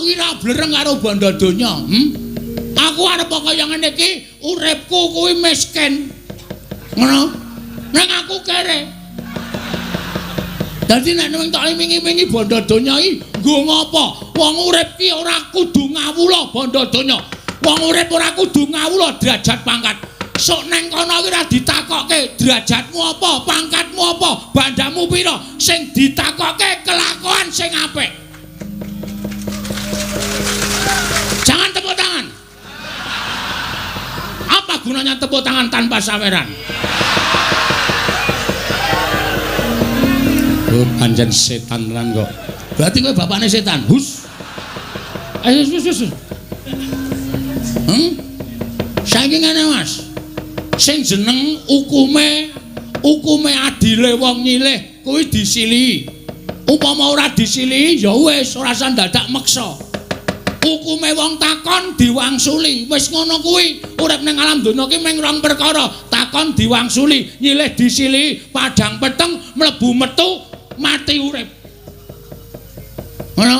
Aku ki ra blereng karo bondo donya, Aku arep kaya ngene iki, uripku kuwi miskin. Ngono. Ning aku kere. Dadi nek ning tok wingi-wingi bondo donya iki nggo ngopo? Wong urip ki ora kudu ngawula bondo donya. Wong urip ora kudu ngawula derajat pangkat. Sok neng kono ki ora ditakokke derajatmu apa, pangkatmu apa, bandamu pira. Sing ditakokke kelakuan sing apik. Jangan tepuk tangan. Apa gunanya tepuk tangan tanpa saweran? Oh, pancen setan tenan kok. Berarti kowe bapakne setan. Hus. Ayo wis wis. Saiki ngene, Mas. Sing jeneng ukume adile wong nyilih kuwi disilihi. Upama ora disilihi ya wis ora usah dadak meksa. Ukume wong takon diwangsuli. Wis ngono kuwi. Urip ning alam donya ki mung rong perkara, takon diwangsuli, nyilih disilihi, padhang peteng mlebu metu mati urip. Ngono.